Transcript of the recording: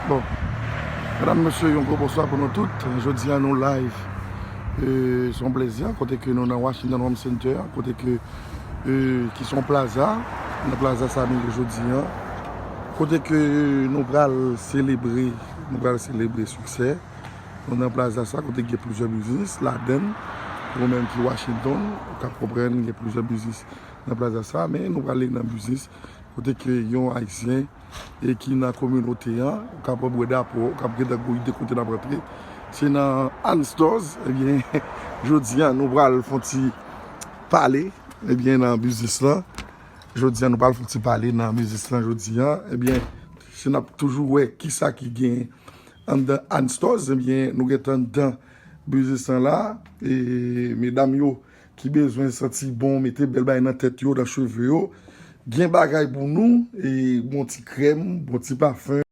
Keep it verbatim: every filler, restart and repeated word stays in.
Bon, medam, mesye, yon gwo bonswa pou nou tout. Jodi a nou live. E, se yon plezi, kote ke nou nan Washington Home Center, kote ke, e, ki se yon plaza, nan plaza sa nou ye jodi a. Kote ke nou pral selebre, nou pral selebre siksè. Nou nan plaza sa, kote gen plizyè biznis ladan, ou menm ki Washington, ou ka konprann gen plizyè biznis nan plaza sa, men nou prale nan biznis kote ke yon Ayisyen e ki nan kominote an, ou kapab wè drapo, ou kapab gen gwo ide kote n ap rantre. Se nan Ann Stores, ebyen, jodi a nou pral fè yon ti pale, ebyen, nan biznis lan. Jodi a nou pral fè yon ti pale nan biznis lan jodi a. Ebyen, si n ap toujou wè kisa ki gen anndan Ann Stores, ebyen, nou gentan anndan biznis lan la. E medam yo ki bezwen santi bon, mete bèl bagay nan tèt yo, nan cheve yo, gen bagay pou nou, e bon ti krèm, bon ti pafen.